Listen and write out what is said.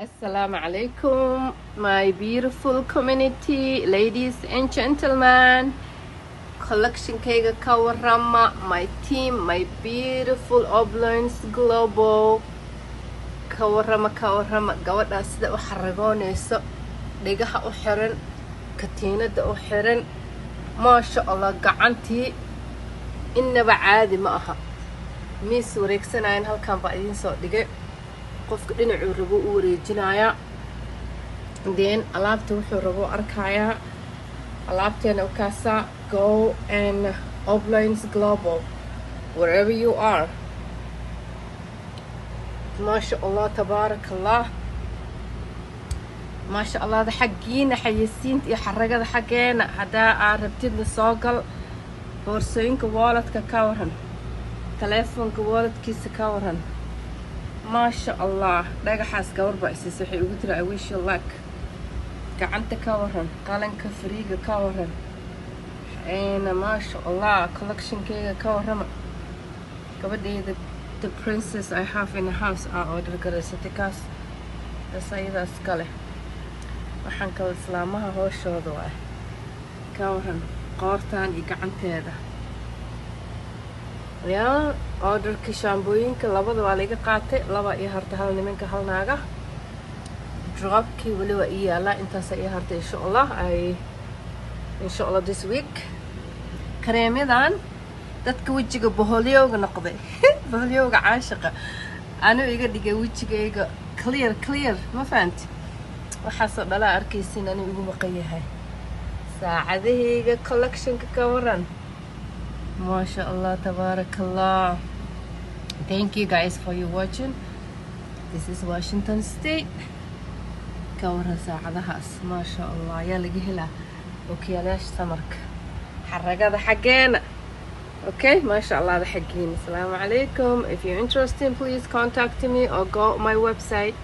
Assalamu alaikum, my beautiful community, ladies and gentlemen. Collectionkayga ka warama, my team, my beautiful Oblins Global. Ka warama, ka warama, gabadhaas sida u xaragoonayso, dhegaha u xiran, katiinada u xiran, maasha Allah, gacantii innaba caadi ma aha. Miis wareegsanayan halkan baa idiin soo dhigay. Qofka dhinacuu rabo u wareejinayaa, then alaabta wuxuu rabo arkayaa. Alaabteena ukaasaa. Go and Oblines Global wherever you are. Maasha Allah, tabaaraka Allah, maasha Allahda xaggiina, xayeysiinta iyo xaragada xaggeena. Haddaa aad rabtidna soo gal. Boorsooyinka walletka ka waran, taleefonka walletkiisa ka waran? Maasha Allah, dhagaxaas gabar baa isiisay, waxay ugu tiri, "I wish you luck." Gacanta ka waran? Qalanka fariiga ka waran? Maasha Allah, collectionkayga ka warrama. Gabadhayda, the princess I have in the house, aa order garaysatay kaas, bas ayadaas kale. Waxaan kale islaamaha hooshooda waay. Ka waran qoortan iyo gacanteeda? Yaa orderka shaambooyinka labada waa laiga qaatay, laba ii hartay, hal nimanka, hal naaga. Dropkii weli waa ii yaalaa, intaasa ii hartay. Insha Allah, ay insha Allah this week kareemyadan dadka wejiga boholyowga noqday, boholyowga caashiqa, anuu iga dhigay wejigayga clear clear. Ma fahanti? Waxaasoo dhalaa arkaysin anuu igu maqan yahay. Saacadahayga collectionka ka waran? Maasha Allah, tabaaraka Allah. Thank you guys for your watching. This is Washington State. Ka waran saacadahaas? Maasha Allah, ayaa laga helaa okiyaalayaasha samarka. Xaragada xaggeena. Okay, maasha Allah da xaggeena. Asalaamu calaykum. If you're interested, please contact me or go my website.